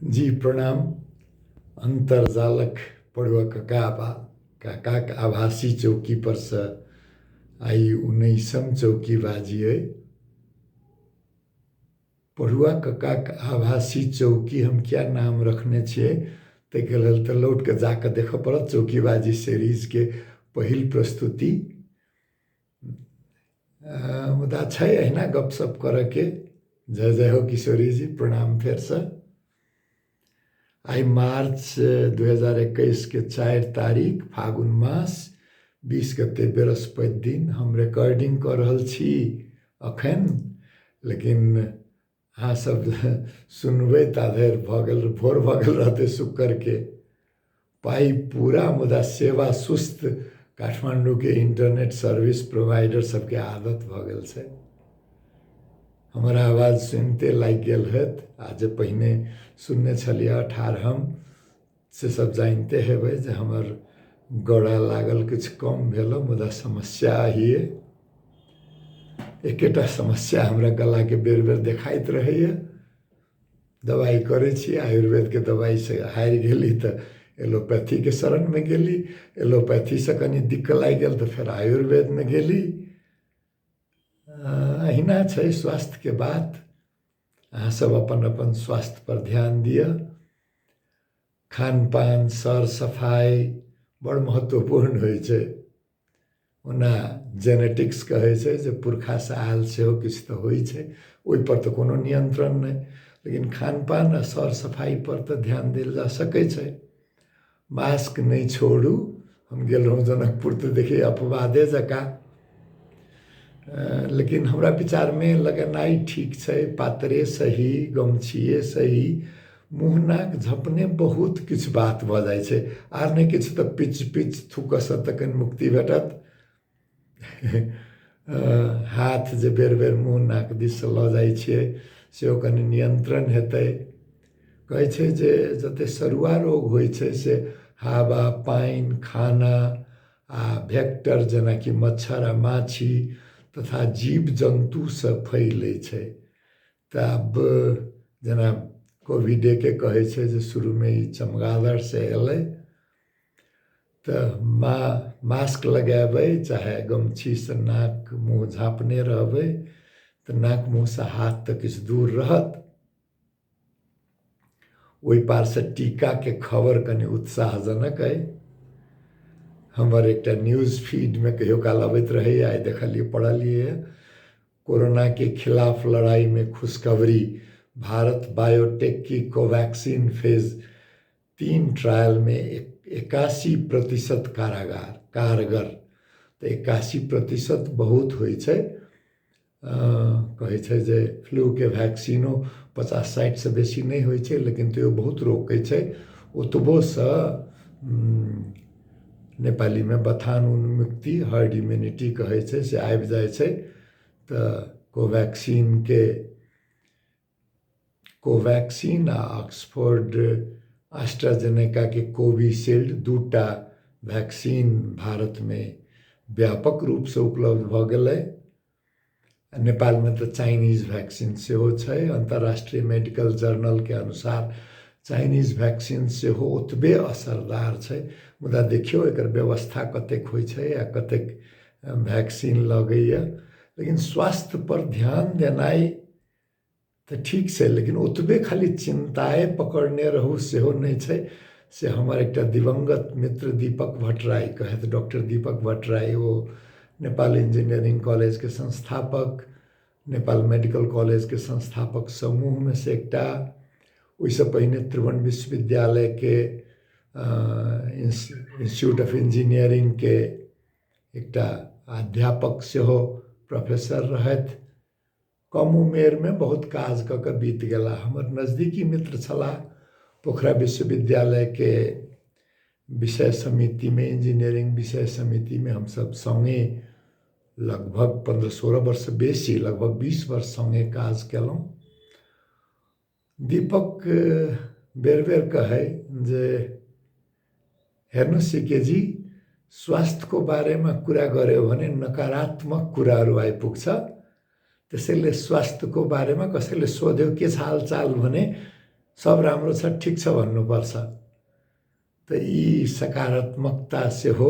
जी प्रणाम। अन्तर्जालक पढ़ुआ कका काकाक आभासी चौकी पर से आइ 19म चौकी बाजी अइ। पढ़ुआ ककाक आभासी चौकी हम किया नाम रखने छियै ताहिके लेल तऽ लौट कऽ जाकऽ देखऽ पड़त चौकीबाजी सीरीजके पहिल प्रस्तुति। मुदा छै अहिना गपशप करऽके। जय जय हो किशोरी जी, प्रणाम फेरसँ। आइ मार्च 2021 के 4 तारीख, फागुन मास 20 गते बृहस्पति दिन हम रिकॉर्डिंग कऽ रहल छी अखन, लेकिन अहाँ सब सुनबै ता धरि भऽ गेल भोर भऽ गेल रहतै शुक्रके। पाइ पूरा मुदा सेवा सुस्त काठमाण्डूके इंटरनेट सर्विस प्रोवाइडर सबके आदत भऽ गेल छै। हमर आवाज सुनिते लागि गेल होयत, आ जे पहिने सुनने छलियै 18 से सब जानिते हेबै जे हमर गला लागल किछु कम भेल, मुदा समस्या अहिए एकेटा समस्या हमरा गलाके बेर बेर देखाइत रहैए। दबाइ करै छी, आयुर्वेदके दबाइसँ हारि गेली तऽ एलोपैथीके शरणमे गेली, एलोपैथीसँ कनि दिक्कत लागि गेल तऽ फेर आयुर्वेदमे गेली। अहिना छै स्वास्थ्यके बात। अहाँ सब अपन अपन स्वास्थ्य पर ध्यान दिअ। खान पान सर सफाइ बड़ महत्वपूर्ण होइ छै। ओना जेनेटिक्स कहै छै जे पुरखासँ आयल सेहो किछु तऽ होइ छै, ओहिपर तऽ कोनो नियन्त्रण नहि, लेकिन खान पान आ सर सफाइपर तऽ ध्यान देल जा सकै छै। मास्क नहि छोड़ू। हम गेल रहौँ जनकपुर तऽ देखिए अपवादे जकाँ, लेकिन हमरा विचारमे लगेनाइ ठीक छै। पातरे सही, गमछिए सही, मुँह नाक झपने बहुत किछु बात भऽ जाइ छै। आर नहि किछु तऽ पिच पिच थूकऽसँ तऽ कनि मुक्ति भेटत। हाथ जे बेर बेर मुँह नाक दिस लऽ जाइ छियै सेहो कनि नियन्त्रण हेतै। कहै छै जे जते सरुआ रोग होइ छै से हवा, पानि, खाना आ भेक्टर जेनाकि मच्छर आ माछी तथा जीव जन्तुसँ फैलै छै। तऽ आब जेना कोविडेके कहै छै जे शुरूमे ई चमगादड़सँ एलै, तऽ मास्क लगेबै चाहे गमछीसँ नाक मुँह झाँपने रहबै तऽ नाक मुँहसँ हाथ तऽ किछु दूर रहत। ओहि पारसँ टीकाके खबर कनि उत्साहजनक अइ। हमर एकटा न्यूज फीडमे कहियो काल अबैत रहैए, आइ देखलियै पढ़लियै, कोरोना के खिलाफ लड़ाई में खुशखबरी, भारत बायोटेक की कोवैक्सीन फेज 3 ट्रायल में 81% कारगर। तऽ 81% बहुत होइ छै। कहै छै जे फ्लूके वैक्सीनो 50-60 से बेसी नहि होइ छै, लेकिन तैयो बहुत रोकै छै। ओतबोसँ नेपालीमे बथान उन्मुक्ति हर्ड इम्यूनिटी कहै छै से आबि जाइ छै। तऽ कोवैक्सीन आ ऑक्सफोर्ड एस्ट्राजेनेकाके कोविशील्ड 2टा वैक्सीन भारतमे व्यापक रूपसँ उपलब्ध भऽ गेलै। नेपालमे तऽ चाइनीज वैक्सीन सेहो छै। अन्तर्राष्ट्रीय मेडिकल जर्नलके अनुसार चाइनीज वैक्सीन सेहो ओतबे असरदार छै, मुदा देखियौ एकर व्यवस्था कतेक होइ छै आ कतेक वैक्सीन लगैए। लेकिन स्वास्थ्य पर ध्यान देनाइ तऽ ठीक छै, लेकिन ओतबे खाली चिन्ताए पकड़ने रहू सेहो नहि छै। से हमर एकटा दिवंगत मित्र दीपक भट्टराई कहैत, डॉक्टर दीपक भट्टराई, ओ नेपाल इंजीनियरिंग कॉलेजके संस्थापक, नेपाल मेडिकल कॉलेजके संस्थापक समूहमे से एकटा, ओहिसँ पहिने त्रिभुवन विश्वविद्यालयके इंस्टीट्यूट ऑफ इंजीनियरिंगके एकटा अध्यापक सेहो प्रोफेसर रहथि। कम उमेरमे बहुत काज कऽ कऽ बीत गेला। हमर नजदीकी मित्र छलाह। पोखरा विश्वविद्यालयके विषय समितिमे, इंजीनियरिंग विषय समितिमे हमसभ सङ्गे लगभग 15-16 वर्ष बेसी, लगभग 20 वर्ष सङ्गे काज केलहुँ। दीपक बेर बेर कहै जे हेर्नु सिकेजी, स्वास्थ्यको बारेमा कुरा गऱ्यो भने नकारात्मक कुराहरू आइपुग्छ, त्यसैले स्वास्थ्यको बारेमा कसैले सोध्यो के छ हालचाल भने सब राम्रो छ, ठिक छ भन्नुपर्छ। तऽ ई सकारात्मकता सेहो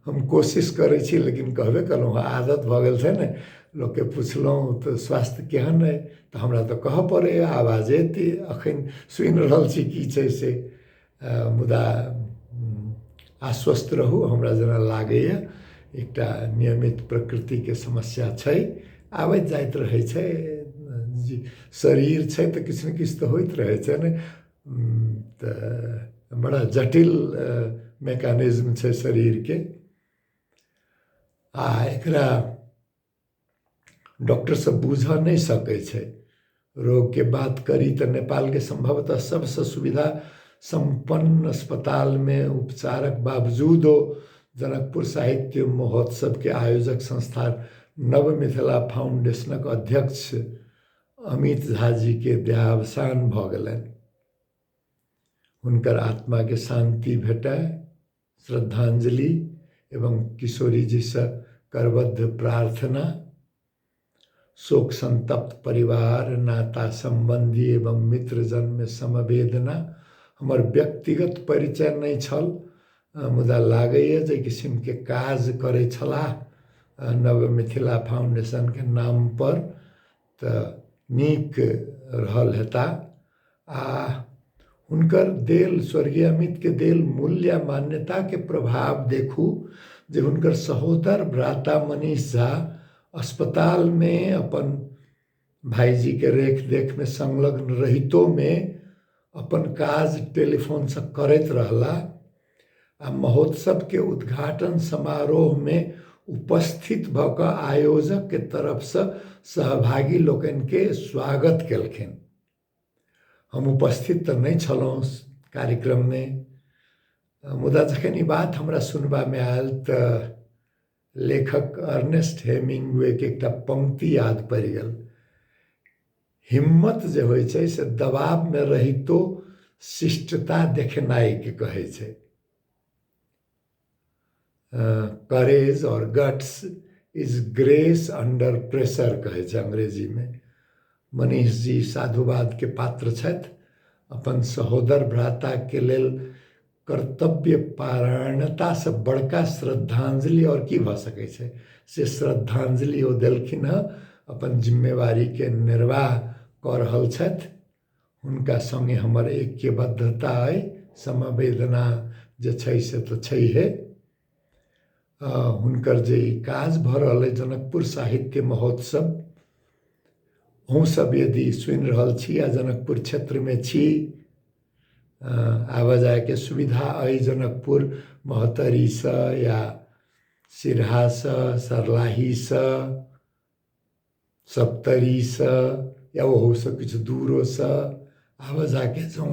हम कोशिश करै छी, लेकिन कहबे केलहुँ हँ, आदत भऽ गेल छै ने। लोकके पुछलहुँ तऽ स्वास्थ्य केहन अइ, तऽ हमरा तऽ कहऽ पड़ैए, आवाजे एते एखन सुनि रहल छी की छै से। मुदा आश्वस्त रहू, हमरा जेना लागैए एकटा नियमित प्रकृतिके समस्या छै, आबैत जाइत रहै छै। शरीर छै तऽ किछु ने किछु तऽ होइत रहै छै ने। तऽ बड़ा जटिल मैकेनिज्म छै शरीरके, आ एकरा डॉक्टर सब बूझऽ नहि सकै छै। रोगके बात करी तऽ नेपालके सम्भवतः सबसँ सुविधा सम्पन्न अस्पतालमे उपचारक बावजूदो जनकपुर साहित्य महोत्सवके आयोजक संस्था नव मिथिला फाउंडेशनक अध्यक्ष अमित झा जीके देहावसान भऽ गेलनि। हुनकर आत्माके शान्ति भेटय, श्रद्धांजलि एवं किशोरी जीसँ करबद्ध प्रार्थना। शोक संतप्त परिवार, नाता सम्बन्धी एवं मित्रजनमे समवेदना। हमर व्यक्तिगत परिचय नहि छल, मुदा लागैए जे किसिमके काज करै छलाह नव मिथिला फाउंडेशनके नामपर, तऽ नीक रहल हेता। आ हुनकर देल, स्वर्गीय अमितके देल मूल्य आ मान्यताके प्रभाव देखू जे हुनकर सहोदर भ्राता मनीष झा अस्पतालमे अपन भाइजीके रेख देखमे संलग्न रहितोमे अपन काज टेलीफोनसँ करैत रहला आ महोत्सवके उद्घाटन समारोहमे उपस्थित भऽ कऽ आयोजकके तरफसँ सहभागी लोकनिके स्वागत केलखिन। हम उपस्थित तऽ नहि छलहुँ कार्यक्रममे, मुदा जखन ई बात हमरा सुनबामे आयल तऽ लेखक अर्नेस्ट हेमिंगवेके एकटा पंक्ति याद पड़ि गेल। हिम्मत जे होइ छै से दबावमे रहितो शिष्टता देखेनाइके कहै छै। करेज और guts is grace under pressure कहै छै अंग्रेजीमे। मनीष जी साधुवादके पात्र छथि। अपन सहोदर भ्राताके लेल कर्तव्य पारायणतासँ बड़का श्रद्धांजलि आओर की भऽ सकै छै, से श्रद्धांजलि ओ देलखिन हँ, अपन जिम्मेवारीके निर्वाह कऽ रहल छथि। हुनका सङ्गे हमर ऐक्यबद्धता अइ, समवेदना जे छै से तऽ छैहे। हुनकर जे ई काज भऽ रहल अइ जनकपुर साहित्य महोत्सव, अहूँसभ यदि सुनि रहल छी आ जनकपुर क्षेत्रमे छी, आबऽ जायके सुविधा अइ जनकपुर महोत्तरीसँ या सिरहासँ, सर्लाहीसँ, सप्तरीसँ या ओहूसँ किछु दूरोसँ आबऽ जायके जँ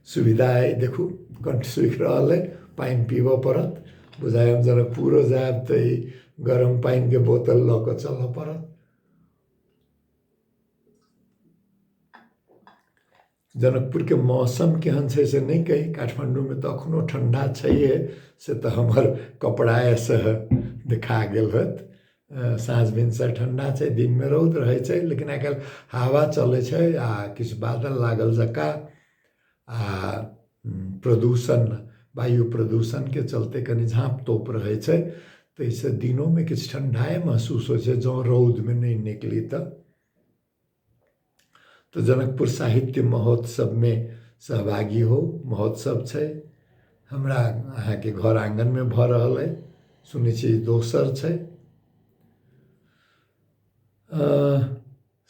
सुविधा अइ, देखू कण्ठ सूखि रहल अइ, पानि पीबऽ पड़त। बुझाइए हम जनकपुरो जायब तऽ ई गरम पानिके बोतल लऽ कऽ चलऽ पड़त। जनकपुरके मौसम केहन छै से नहि कहि, काठमाण्डूमे तऽ एखनो ठण्डा छैहे, से तऽ हमर कपड़ाएसँ देखा गेल होयत। साँझ भिनसर ठण्डा छै, दिनमे रौद रहै छै, लेकिन आइ काल्हि हवा चलै छै आ किछु बादल लागल जकाँ, आ प्रदूषण, वायु प्रदूषणके चलते कनि झाँप तोप रहै छै, ताहिसँ दिनोमे किछु ठण्डाए महसूस होइ छै जँ रौदमे नहि निकली तऽ। तऽ जनकपुर साहित्य महोत्सवमे सहभागी हो। महोत्सव छै, हमरा अहाँके घर आङ्गनमे भऽ रहल अइ, सुनै छियै दोसर छै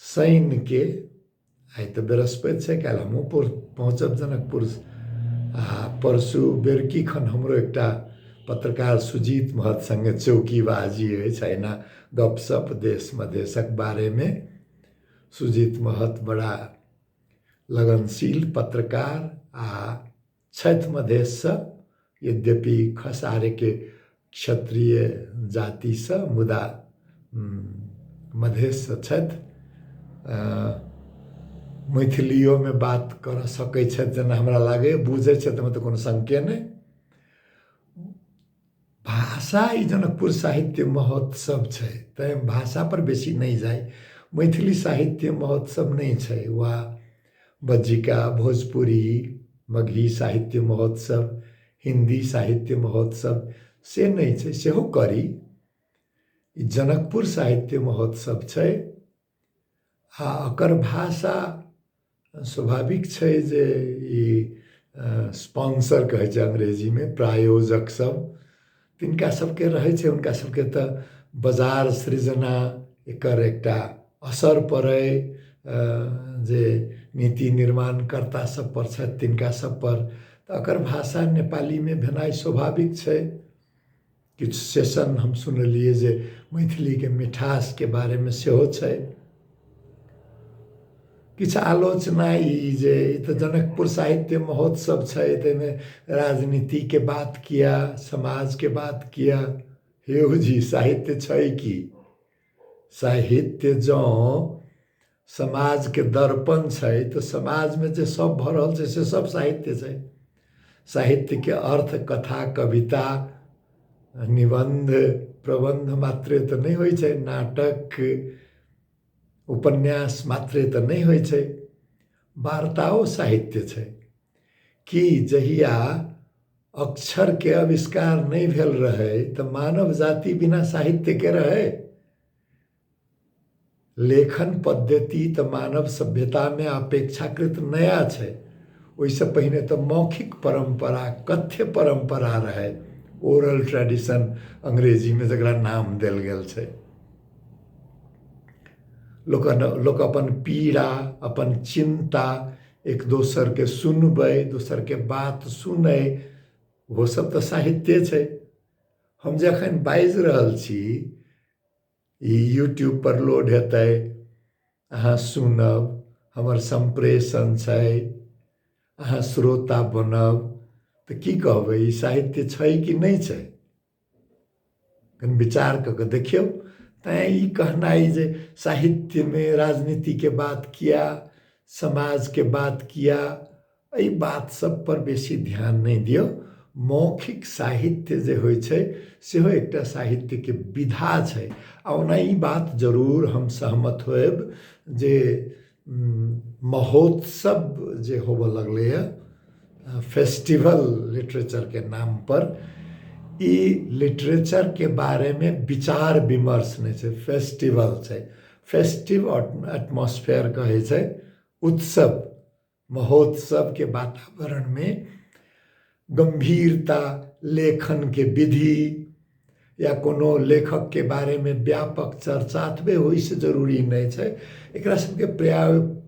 शनिके, आइ तऽ बृहस्पति छै, काल्हि हमहूँ पहुँचब जनकपुर। आ परसू बेरकी खन हमरो एकटा पत्रकार सुजीत महत सङ्गे चौकीबाजी अछि, एहिना गपशप देश मधेशक बारेमे। सुजीत महत बड़ा लगनशील पत्रकार आ छथि मधेशसँ, यद्यपि खसारेके क्षत्रिय जातिसँ, मुदा मधेशसँ छथि। मैथिलियोमे बात करऽ सकै छथि जेना हमरा लागैए, बुझै छथि, एहिमे तऽ कोनो शङ्के नहि। भाषा ई जनकपुर साहित्य महोत्सव छै तैँ भाषापर बेसी नहि जाइ। मैथिली साहित्य महोत्सव नहि छै वा बज्जिका, भोजपुरी, मगही साहित्य महोत्सव, हिन्दी साहित्य महोत्सव से नहि छै, सेहो करी। ई जनकपुर साहित्य महोत्सव छै आ एकर भाषा स्वाभाविक छै जे ई स्पॉन्सर कहै छै अंग्रेजीमे, प्रायोजक सब तिनका सबके रहै छै, हुनका सबके तऽ बाजार सृजना एकर एकटा असर पड़ै जे नीति निर्माणकर्ता सब पर छथि तिनका सब पर, तऽ एकर भाषा नेपालीमे भेनाइ स्वाभाविक छै। किछु सेशन हम सुनलियै जे मैथिलीके मिठासके बारेमे सेहो छै। किछु आलोचना ई जे ई तऽ जनकपुर साहित्य महोत्सव छै, ताहिमे राजनीतिके बात किया, समाजके बात किया। हे जी, साहित्य छै की? साहित्य जँ समाजके दर्पण छै तऽ समाजमे जे सब भऽ रहल छै से सब साहित्य छै। साहित्यके अर्थ कथा, कविता, निबन्ध, प्रबन्ध मात्रे तऽ नहि होइ छै, नाटक, उपन्यास मात्रे तऽ नहि होइ छै, वार्ताओ साहित्य छै। कि जहिया अक्षरके आविष्कार नहि भेल रहै तऽ मानव जाति बिना साहित्यके रहै? लेखन पद्धति तऽ मानव सभ्यतामे अपेक्षाकृत नया छै, ओहिसँ पहिने तऽ मौखिक परम्परा, कथ्य परम्परा रहै, ओरल ट्रेडिशन अंग्रेजीमे जकरा नाम देल गेल छै। लोक लोक अपन पीड़ा, अपन चिन्ता एक दोसरके सुनबै, दोसरके बात सुनै, ओहो सब तऽ साहित्ये छै। हम जे एखन बाजि रहल छी ई यूट्यूब पर लोड हेतै, अहाँ सुनब, हमर सम्प्रेषण छै, अहाँ श्रोता बनब, तऽ की कहबै, ई साहित्य छै कि नहि छै? कनि विचार कऽ कऽ देखियौ। तैँ ई कहनाइ जे साहित्यमे राजनीतिके बात किया, समाजके बात किया, एहि बात सब पर बेसी ध्यान नहि दियौ। मौखिक साहित्य जे होइ छै सेहो एकटा साहित्यके विधा छै। आ ओना ई बात जरूर हम सहमत होयब जे महोत्सव जे होबऽ लगलैए फेस्टिवल लिटरेचरके नाम पर, ई लिटरेचरके बारेमे विचार विमर्श नहि छै, फेस्टिवल छै। फेस्टिव एटमॉस्फेयर कहै छै, उत्सव महोत्सवके वातावरणमे गम्भीरता, लेखनके विधि या कोनो लेखकके बारेमे व्यापक चर्चा अतबे होइ से जरूरी नहि छै। एकरा सबके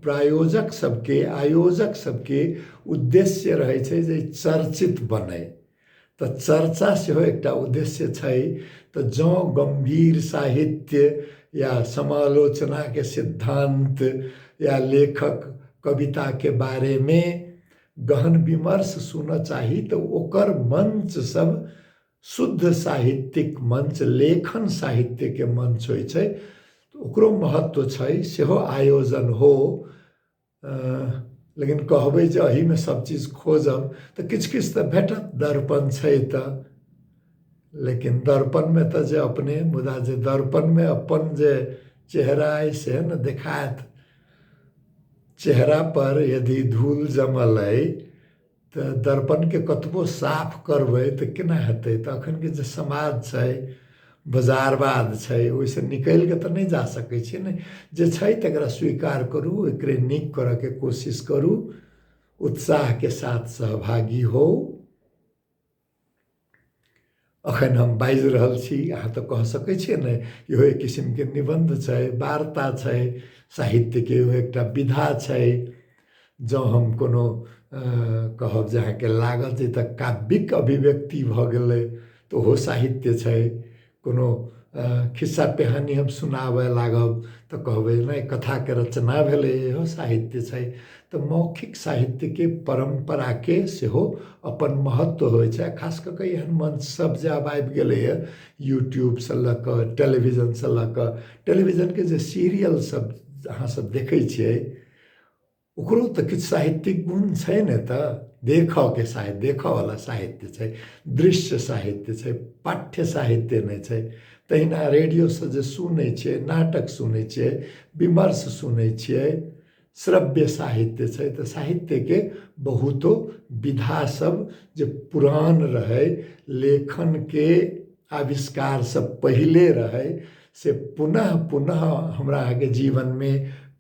प्रायोजक सबके, आयोजक सबके उद्देश्य रहै छै जे चर्चित बनै, तऽ चर्चा सेहो एकटा उद्देश्य छै। तऽ जँ गम्भीर साहित्य या समालोचनाके सिद्धान्त या लेखक कविताके बारेमे गहन विमर्श सुनऽ चाही तऽ ओकर मंच सब शुद्ध साहित्यिक मंच, लेखन साहित्यके मंच होइ छै, ओकरो महत्व छै, सेहो आयोजन हो। लेकिन कहबै जे एहिमे सब चीज खोजब तऽ किछु किछु तऽ भेटत, दर्पण छै तऽ, लेकिन दर्पणमे तऽ जे अपने, मुदा जे दर्पणमे अपन जे चेहरा अइ से ने देखायत। चेहरा पर यदि धूल जमल अइ तऽ दर्पणके कतबो साफ करबै तऽ केना हेतै? तऽ एखनके जे समाज छै, बाजारवाद छै, ओहिसँ निकलि कऽ तऽ नहि जा सकै छियै ने। जे छै तकरा स्वीकार करू, एकरे नीक करऽके कोशिश करू, उत्साहके साथ सहभागी होउ। अखन हम बाजि रहल छी, अहाँ तऽ कह सकै छियै ने इहो एक किसिमके निबन्ध छै, वार्ता छै, साहित्यके इहो एकटा विधा छै। जँ हम कोनो कहब जे अहाँके लागत जे तऽ काव्यिक अभिव्यक्ति भऽ गेलै तऽ ओहो साहित्य छै। कोनो खिस्सा पिहानी हम सुनाबय लागब तऽ कहबै नहि कथाके रचना भेलै, इहो साहित्य छै। तऽ मौखिक साहित्यके परम्पराके सेहो अपन महत्व होइ छै। खास कऽ कऽ एहन मंच सब जे आब आबि गेलैए, यूट्यूबसँ लऽ कऽ टेलीविजनसँ लऽ कऽ, टेलीविजनके जे सीरियल सब अहाँ सब देखै छियै ओकरो तऽ किछु साहित्यिक गुण छै ने। तऽ देखऽके साहित्य, देखऽवला साहित्य छै, दृश्य साहित्य छै, पाठ्य साहित्य नहि छै। तहिना रेडियोसँ जे सुनै छियै, नाटक सुनै छियै, विमर्श सुनै छियै, श्रव्य साहित्य छै। तऽ साहित्यके बहुतो विधा सब जे पुरान रहै, लेखनके आविष्कारसँ पहिले रहै, से पुनः पुनः हमरा अहाँके जीवनमे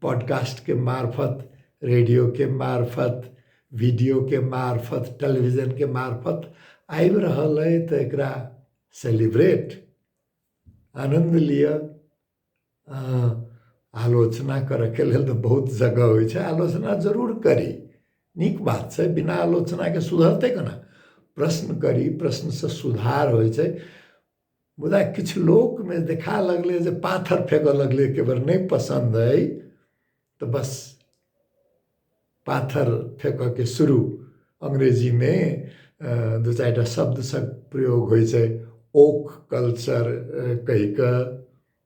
पॉडकास्टके मार्फत, रेडियोके मार्फत, वीडियोके मार्फत, टेलीविजनके मार्फत आबि रहल अइ। तऽ एकरा सेलिब्रेट, आनन्द लिअ। आलोचना करऽके लेल तऽ बहुत जगह होइ छै, आलोचना जरूर करी, नीक बात छै। बिना आलोचनाके सुधरतै केना? प्रश्न करी, प्रश्नसँ सुधार होइ छै। मुदा किछु लोकमे देखा लगलै जे पाथर फेकऽ लगलै, एके बेर नहि पसन्द अइ तऽ बस पाथर फेकऽके शुरू। अंग्रेजीमे दू चारिटा शब्द सब प्रयोग होइ छै, ओक कल्चर कहि कऽ,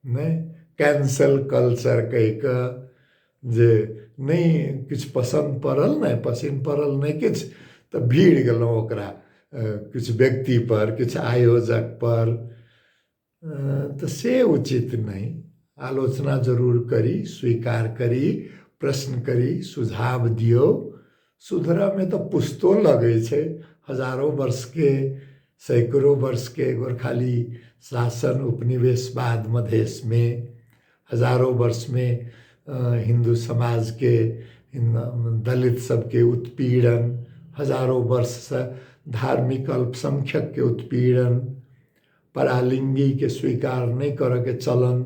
नहि कैंसल कल्चर कहि कऽ, जे नहि किछु पसन्द पड़ल, नहि पसिन पड़ल, नहि किछु, तऽ भीड़ गेलहुँ ओकरा किछु व्यक्तिपर, किछु आयोजकपर। तऽ से उचित नहि। आलोचना जरूर करी, स्वीकार करी, प्रश्न करी, सुझाव दियौ। सुधरऽमे तऽ पुस्तो लगै छै, हजारो वर्षके, सैकड़ो वर्षके गोरखाली शासन, उपनिवेशवाद मधेशमे, हजारो वर्षमे हिन्दू समाजके, दलित सबके उत्पीड़न, हजारो वर्षसँ धार्मिक अल्पसंख्यकके उत्पीड़न, परालिंगीके स्वीकार नहि करऽके चलन।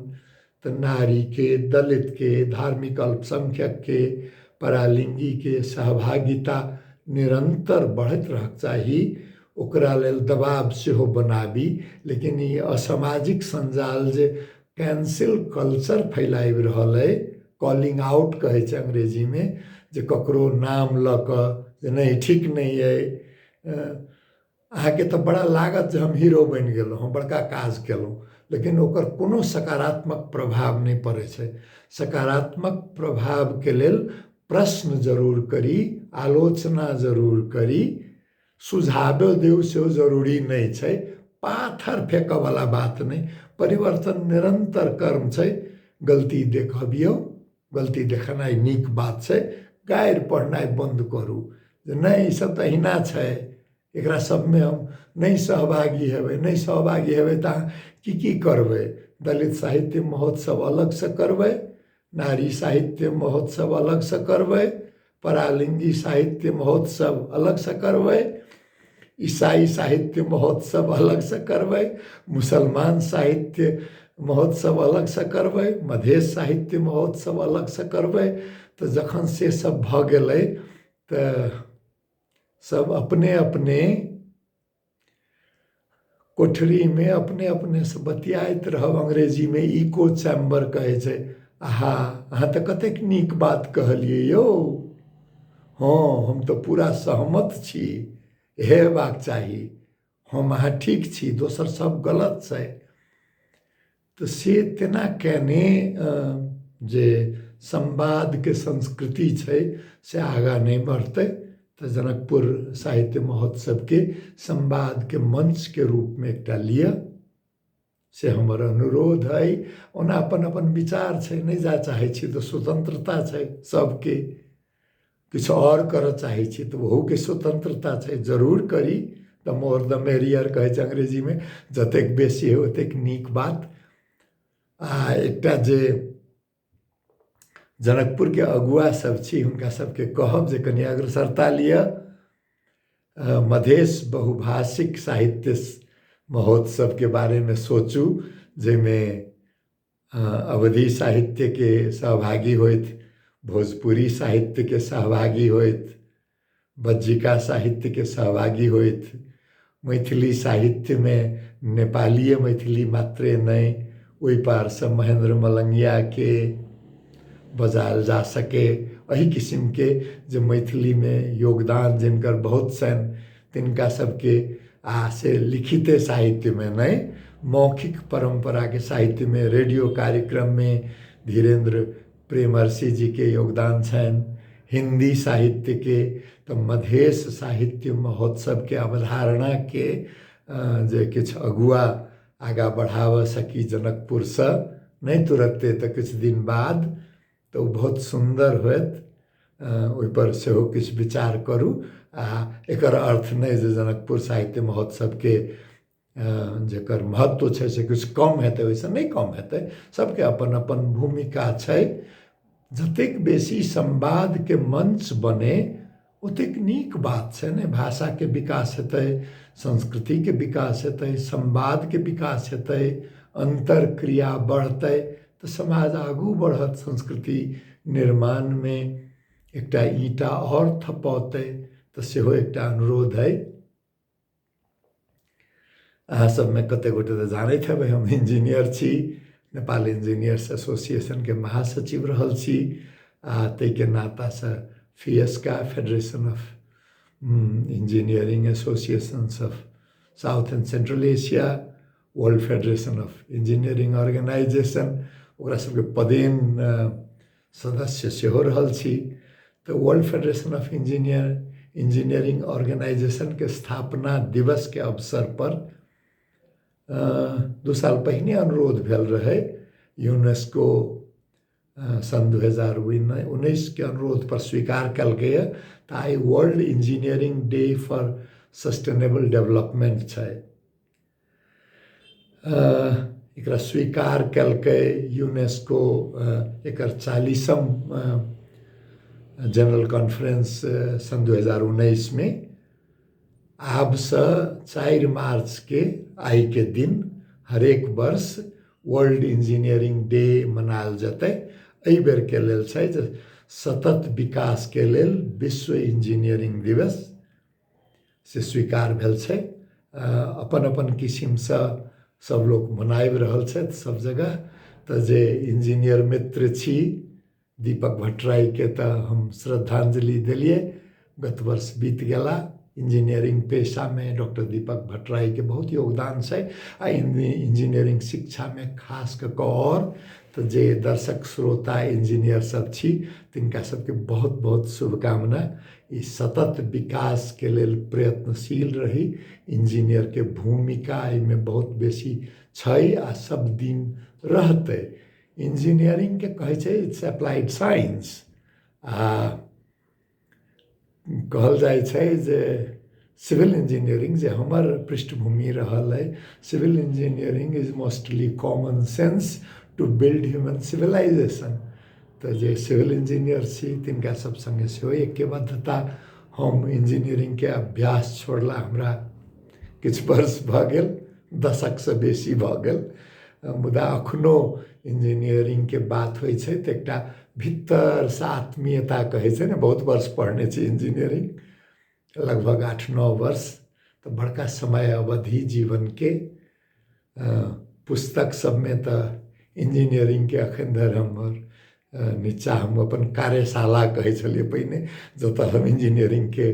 तऽ नारीके, दलितके, धार्मिक अल्पसंख्यकके, परालिंगीके सहभागिता निरन्तर बढ़ैत रहक चाही, ओकरा लेल दबाव सेहो बनाबी। लेकिन ई असामाजिक सञ्जाल जे कैंसिल कल्चर फैलाबि रहल अइ, कॉलिंग आउट कहै छै अंग्रेजीमे, जे ककरो नाम लऽ कऽ जे नहि ठीक नहि अइ, अहाँके तऽ बड़ा लागत जे हम हीरो बनि गेलहुँ, हम बड़का काज केलहुँ, लेकिन ओकर कोनो सकारात्मक प्रभाव नहि पड़ै छै। सकारात्मक प्रभावके लेल प्रश्न जरूर करी, आलोचना जरूर करी, सुझावो दियौ, सेहो जरूरी नहि छै, पाथर फेकऽवला बात नहि। परिवर्तन निरन्तर कर्म छै। गलती देखबियौ, गलती देखेनाइ नीक बात छै। गारि पढ़नाइ बन्द करू जे नहि ई सब तऽ अहिना छै, एकरा सबमे हम नहि सहभागी हेबै। नहि सहभागी हेबै तऽ अहाँ की की करबै? दलित साहित्य महोत्सव अलगसँ करबै, नारी साहित्य महोत्सव अलगसँ करबै, परालिंगी साहित्य महोत्सव अलगसँ करबै, ईसाई साहित्य महोत्सव अलगसँ करबै, मुसलमान साहित्य महोत्सव अलगसँ करबै, मधेश साहित्य महोत्सव अलगसँ करबै। तऽ जखन से सब भऽ गेलै तऽ सब अपने अपने कोठरीमे अपने अपनेसँ बतियाइत रहब, अंग्रेजीमे इको चैम्बर कहै छै। आहा, अहाँ तऽ कतेक नीक बात कहलियै यौ, हँ हम तऽ पूरा सहमत छी, हेबाक चाही, हम अहाँ ठीक छी, दोसर सब गलत छै। तऽ से तेना कयने जे संवादके संस्कृति छै से आगाँ नहि बढ़तै। तऽ जनकपुर साहित्य महोत्सवके संवादके मंचके रूपमे एकटा लिअ, से हमर अनुरोध अइ। ओना अपन अपन विचार छै, नहि जा चाहै छी तऽ स्वतन्त्रता छै सबके, किछु आओर करऽ चाहै छी तऽ ओहूके स्वतन्त्रता छै, जरूर करी। द मोर द मेरियर कहै छै अंग्रेजीमे, जतेक बेसी होइ ओतेक नीक बात। आ एकटा जे जनकपुरके अगुआ सब छी हुनका सबके कहब जे कनि अग्रसरता लिअ, मधेश बहुभाषिक साहित्य महोत्सवके बारेमे सोचू, जाहिमे अवधि साहित्यके सहभागी होथि, भोजपुरी साहित्यके सहभागी होथि, बज्जिका साहित्यके सहभागी होथि, मैथिली साहित्यमे नेपालीय मैथिली मात्रे नहि, ओहि पारसँ महेन्द्र मलंगियाके बजायल जा सके, एहि किसिमके जे मैथिलीमे योगदान जिनकर बहुत छनि तिनका सबके, आ से लिखिते साहित्यमे नहि, मौखिक परम्पराके साहित्यमे, रेडियो कार्यक्रममे धीरेन्द्र प्रेमर्षि जीके योगदान छनि, हिन्दी साहित्यके, तऽ मधेश साहित्य महोत्सवके अवधारणाके जे किछु अगुआ आगाँ बढ़ाबऽ सकी जनकपुरसँ, नहि तुरत्ते तऽ किछु दिन बाद, तऽ ओ बहुत सुन्दर होयत। ओहिपर सेहो किछु विचार करू। आ एकर अर्थ नहि जे जनकपुर साहित्य महोत्सवके जकर महत्व छै से किछु कम हेतै, ओहिसँ नहि कम हेतै। सबके अपन अपन भूमिका छै। जतेक बेसी संवादके मंच बने ओतेक नीक बात छै ने। भाषाके विकास हेतै, संस्कृतिके विकास हेतै, संवादके विकास हेतै, अन्तर्क्रिया बढ़तै तऽ समाज आगू बढ़त, संस्कृति निर्माणमे एकटा ईंटा आओर थपौतै। तऽ सेहो एकटा अनुरोध अइ। अहाँ सबमे कते गोटे तऽ जानैत हेबै, हम इंजीनियर छी, नेपाल इंजीनियर्स एसोसिएशनके महासचिव रहल छी आ ताहिके नातासँ FIESCA, federation of engineering associations of south and central Asia, world federation of engineering organisation, ओकरा सबके पदेन सदस्य सेहो रहल छी। तऽ वर्ल्ड फेडरेशन ऑफ इंजीनियरिंग ऑर्गेनाइजेशनके स्थापना दिवसके अवसर पर 2 साल पहिने अनुरोध भेल रहै। यूनेस्को सन् 2019 के अनुरोध पर स्वीकार कयलकैए। तऽ आइ world engineering day for sustainable development छै। एकरा स्वीकार केलकै यूनेस्को एकर 40म जनरल कॉन्फ्रेंस सन् 2019 मे। आबसँ 4 मार्च के आइ के दिन हरेक वर्ष वर्ल्ड इंजीनियरिंग डे मनायल जेतै। एहि बेरके लेल छै जे सतत विकासके लेल विश्व इंजीनियरिंग दिवस से स्वीकार भेल छै। अपन अपन किसिमसँ सब लोक मनाबि रहल छथि सब जगह। तऽ जे इंजीनियर मित्र छी, दीपक भट्टराईके तऽ हम श्रद्धांजलि देलियै, गत वर्ष बीत गेला। इंजीनियरिंग पेशामे डॉक्टर दीपक भट्टराईके बहुत योगदान छै आ इंजीनियरिंग शिक्षामे खास कऽ कऽ आओर। तऽ जे दर्शक श्रोता इंजीनियर सब छी तिनका सबके बहुत बहुत शुभकामना। ई सतत विकासके लेल प्रयत्नशील रही। इंजीनियरके भूमिका एहिमे बहुत बेसी छै आ सब दिन रहतै। इंजीनियरिंगके कहै छै it's applied science. आ कहल जाइ छै जे सिविल इंजीनियरिंग, जे हमर पृष्ठभूमि रहल अइ, civil engineering is mostly common sense to build human civilisation. तऽ जे सिविल इंजीनियर छी तिनका सब सङ्गे सेहो ऐक्यबद्धता। हम इंजीनियरिंगके अभ्यास छोड़ला हमरा किछु वर्ष भऽ गेल, दशकसँ बेसी भऽ गेल, मुदा अखनो इंजीनियरिंगके बात होइ छै तऽ एकटा भीतरसँ आत्मीयता कहै छै ने। बहुत वर्ष पढ़ने छी इंजीनियरिंग, लगभग 8-9 वर्ष, तऽ बड़का समय अवधि जीवनके। पुस्तक सबमे तऽ इंजीनियरिंगके अखन धरि हमर नीचा, हम अपन कार्यशाला कहै छलियै पहिने, जतऽ हम इंजीनियरिंगके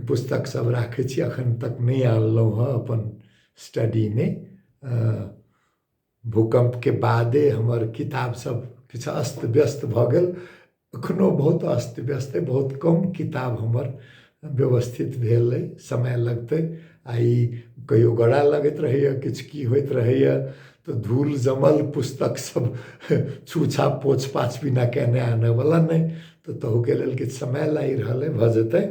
पुस्तक सब राखै छी, अखन तक नहि आनलहुँ हँ अपन स्टडीमे। भूकम्पके बादे हमर किताब सब किछु अस्त व्यस्त भऽ गेल, एखनो बहुत अस्त व्यस्त अइ, बहुत कम किताब हमर व्यवस्थित भेल अइ, समय लगतै। आ ई कहियो गड़ा लगैत रहैए, किछु की होइत रहैए, तऽ धूल जमल पुस्तक सब छूछा पोछ पाछ बिना केने आनयवला नहि, तऽ तहूके लेल किछु समय लागि रहल अइ, भऽ जेतै।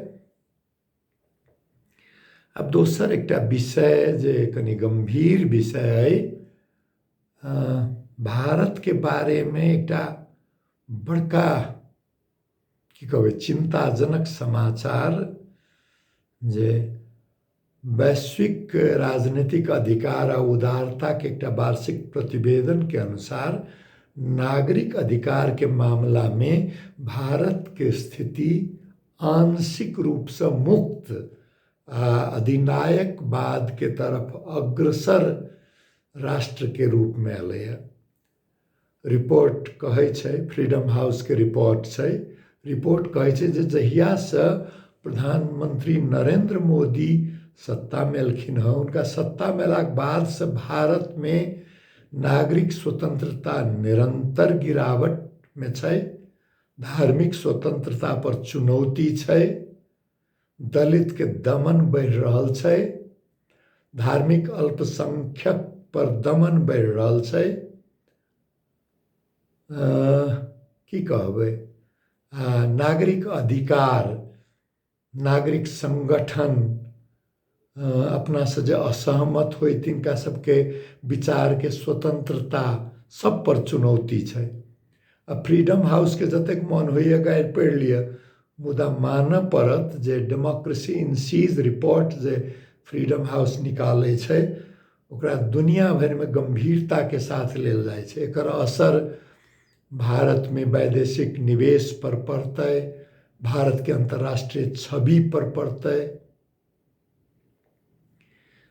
आब दोसर एकटा विषय जे कनि गम्भीर विषय अइ, भारतके बारेमे एकटा बड़का की कहबै चिन्ताजनक समाचार जे वैश्विक राजनीतिक अधिकार आ उदारताके एकटा वार्षिक प्रतिवेदनके अनुसार नागरिक अधिकारके मामलामे भारतके स्थिति आंशिक रूपसँ मुक्त आ अधिनायकवादके तरफ अग्रसर राष्ट्रके रूपमे एलैए। रिपोर्ट कहै छै, फ्रीडम हाउसके रिपोर्ट छै, रिपोर्ट कहै छै जे जहियासँ प्रधानमंत्री नरेंद्र मोदी सत्तामे एलखिन हँ, हुनका सत्तामे एलाके बादसँ भारतमे नागरिक स्वतंत्रता निरंतर गिरावटमे छै, धार्मिक स्वतंत्रता पर चुनौती छै, दलितके दमन बढ़ि रहल छै, धार्मिक अल्पसंख्यक पर दमन बढ़ि रहल छै। की कहबै, आ नागरिक अधिकार, नागरिक संगठन, अपनासँ जे असहमत होइ तिनका सबके विचारके स्वतंत्रता सब पर चुनौती छै। आ फ्रीडम हाउसके जतेक मन होइए गारि पढ़ि लिअ, मुदा मानऽ पड़त जे डेमोक्रेसी इन सीज रिपोर्ट जे फ्रीडम हाउस निकालै छै ओकरा दुनिया भरिमे गम्भीरताके साथ लेल जाइ छै। एकर असर भारतमे वैदेशिक निवेश पर पड़तै, भारतके अन्तर्राष्ट्रीय छवि पर पड़तै।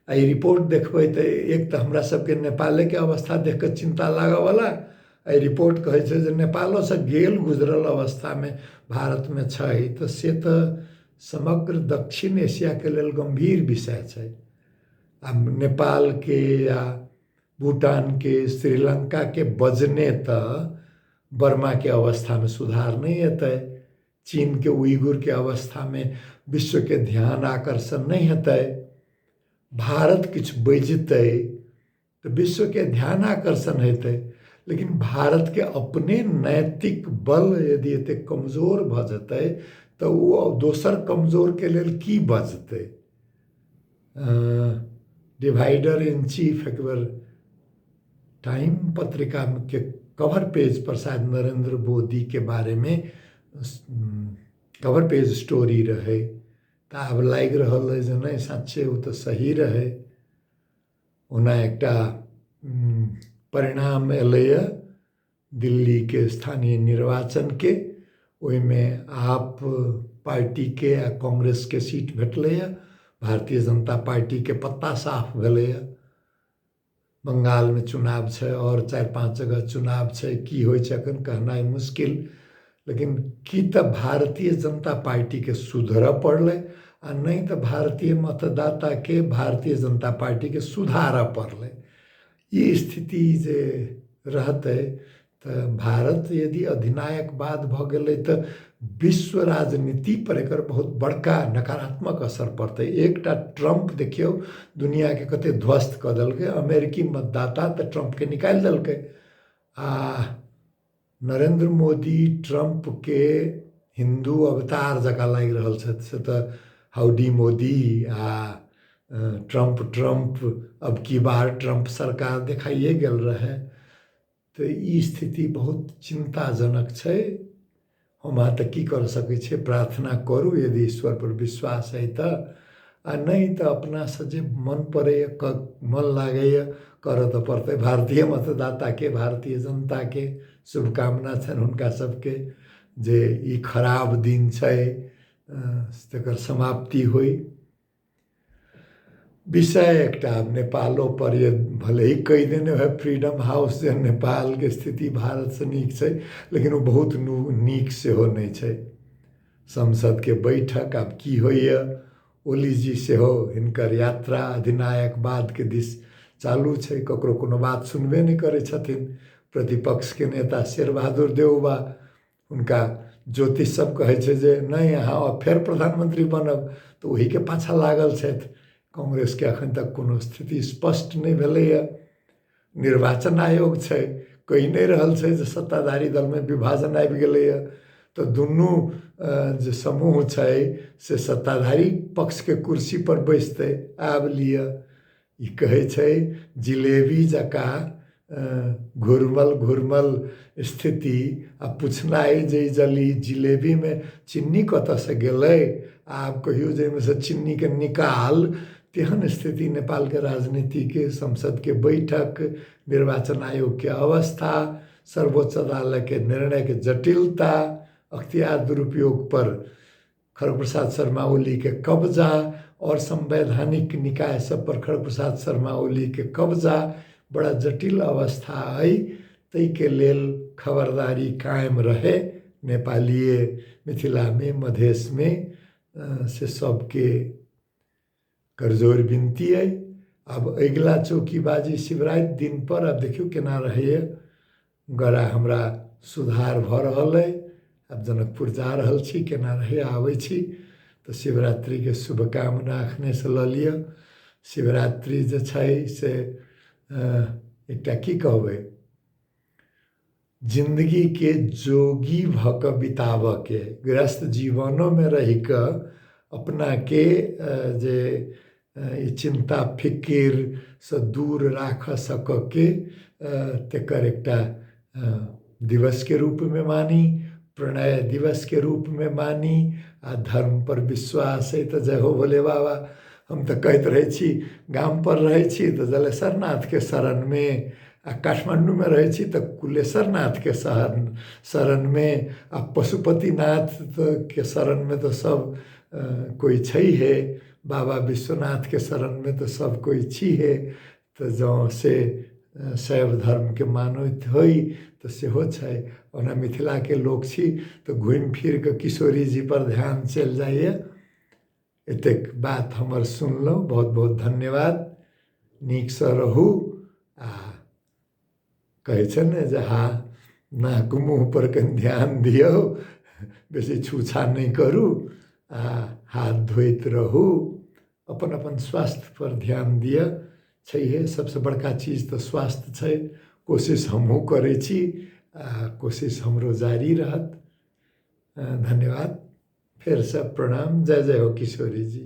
आ ई रिपोर्ट देखबै तऽ एक तऽ हमरा सबके नेपालेके अवस्था देख कऽ चिन्ता लागऽवला, एहि रिपोर्ट कहै छै जे नेपालोसँ गेल गुजरल अवस्थामे भारतमे छै, तऽ से तऽ समग्र दक्षिण एशियाके लेल गम्भीर विषय छै। आ नेपालके या भूटानके श्रीलङ्काके बजने तऽ बर्माके अवस्थामे सुधार नहि एतै, चीनके उइगुरके अवस्थामे विश्वके ध्यान आकर्षण नहि हेतै। भारत किछु बजितै तऽ विश्वके ध्यान आकर्षण हेतै, लेकिन भारतके अपने नैतिक बल यदि एतेक कमजोर भऽ जेतै तऽ ओ दोसर कमजोरके लेल की बजतै। डिवाइडर इन चीफ एक बेर टाइम पत्रिकाके कवर पेज पर शायद नरेंद्र मोदीके बारेमे कवर पेज स्टोरी रहै, तऽ आब लागि रहल अइ जे नहि सच्चे ओ तऽ सही रहै। ओना एकटा परिणाम एलैए दिल्लीके स्थानीय निर्वाचनके, ओहिमे आप पार्टीके आ कांग्रेसके सीट भेटलैए, भारतीय जनता पार्टीके पत्ता साफ भेलैए। बंगालमे चुनाव छै आओर 4-5 जगह चुनाव छै, की होइ छै एखन कहनाइ मुश्किल, लेकिन की तऽ भारतीय जनता पार्टीके सुधरऽ पड़लै आ नहि तऽ भारतीय मतदाताके भारतीय जनता पार्टीके सुधारऽ पड़लै। ई स्थिति जे रहतै तऽ भारत यदि अधिनायकवाद भऽ गेलै तऽ विश्व राजनीति पर एकर बहुत बड़का नकारात्मक असर पड़तै। एकटा ट्रम्प देखियौ दुनियाके कते ध्वस्त कऽ देलकै, अमेरिकी मतदाता तऽ ट्रम्पके निकालि देलकै आ नरेंद्र मोदी ट्रम्पके हिन्दू अवतार जकाँ लागि रहल छथि। से तऽ हाउडी मोदी आ ट्रम्प ट्रम्प अब की बार ट्रम्प सरकार देखाइए गेल रहै। तऽ ई स्थिति बहुत चिन्ताजनक छै। हम अहाँ तऽ की कर सकै छियै, प्रार्थना करू यदि ईश्वरपर विश्वास अइ तऽ, आ नहि तऽ अपनासँ जे मन पड़ैए मन लागैए करऽ तऽ पड़तै। भारतीय मतदाताके, भारतीय जनताके शुभकामना छनि हुनका सबके जे ई खराब दिन छै तकर समाप्ति होइ। विषय एकटा नेपालो पर ये भले ही कहि देने होइ फ्रीडम हाउस जे नेपालके स्थिति भारतसँ नीक छै, लेकिन ओ बहुत नीक सेहो नहि छै। संसदके बैठक आब की होइए, ओलीजी सेहो हिनकर यात्रा अधिनायकवादके दिस चालू छै, ककरो कोनो बात सुनबे नहि करै छथिन। प्रतिपक्षके नेता शेरबहादुर देउबा, हुनका ज्योतिष सब कहै छै जे नहि अहाँ फेर प्रधानमंत्री बनब, तऽ ओहीके पाछाँ लागल छथि। कांग्रेसके एखन तक कोनो स्थिति स्पष्ट नहि भेलैए। निर्वाचन आयोग छै, कहि नहि रहल छै जे सत्ताधारी दलमे विभाजन आबि गेलैए, तऽ दुनू जे समूह छै से सत्ताधारी पक्षके कुर्सी पर बैसतै। आब लिअ, ई कहै छै जिलेबी जकाँ घुरमल घुरमल स्थिति, आ पुछनाइ जे जली जिलेबीमे चिन्नी कतऽसँ गेलै, आब कहियौ जे एहिमे सँ चिन्नीके निकाल, तेहन स्थिति नेपालके राजनीतिके, संसदके बैठक, निर्वाचन आयोगके अवस्था, सर्वोच्च अदालतके निर्णयके जटिलता, अख्तियार दुरुपयोग पर खड़ग प्रसाद शर्मा ओलीके कब्जा और संवैधानिक निकाय सब पर खड़ग प्रसाद शर्मा ओलीके कब्जा, बड़ा जटिल अवस्था अइ। ताहिके लेल खबरदारी कायम रहे नेपालीय मिथिलामे, मधेशमे, से सबके करजोर विनती अइ। आब अगिला चौकीबाजी शिवराति दिन पर, आब देखियौ केना रहैए। गरा हमरा सुधार भऽ रहल अइ, आब जनकपुर जा रहल छी, केना रहैए आबै छी। तऽ शिवरात्रिके शुभकामना एखनेसँ लऽ लिअ। शिवरात्रि जे छै से एकटा की कहबै, जिन्दगीके जोगी भऽ कऽ बिताबऽके गृहस्थ जीवनोमे रहि कऽ अपनाके जे ई चिन्ता फिकिरसँ दूर राखऽ सकऽके तकर एकटा दिवसके रूपमे मानी प्रणय दिवसके रूपमे मानी आ धर्मपर विश्वास अइ तऽ जय हो भोले बाबा हम तऽ कहैत रहै छी गामपर रहै छी तऽ जलेश्वरनाथके शरणमे आ काठमाण्डूमे रहै छी तऽ कुलेश्वरनाथके शरण शरणमे आ पशुपतिनाथ के शरणमे तऽ सब कोइ छैहे बाबा विश्वनाथके शरणमे तऽ सब कोइ छिहे तऽ जँ से शैव धर्मके मानैत होइ तऽ सेहो छै। ओना मिथिलाके लोक छी तऽ घुमि फिर कऽ किशोरी जी पर ध्यान चलि जाइए। एतेक बात हमर सुनलहुँ, बहुत बहुत धन्यवाद। नीकसँ रहू आ कहै छै ने जे हा नाक मुँहपर कनि ध्यान दियौ, बेसी छूछा नहि करू आ हाथ धोइत रहू, अपन अपन स्वास्थ्यपर ध्यान दिअ। छैहे सबसँ बड़का चीज तऽ स्वास्थ्य छै। कोशिश हमहूँ करै छी आ कोशिश हमरो जारी रहत। धन्यवाद, फेरसँ प्रणाम। जय जय हो किशोरी जी।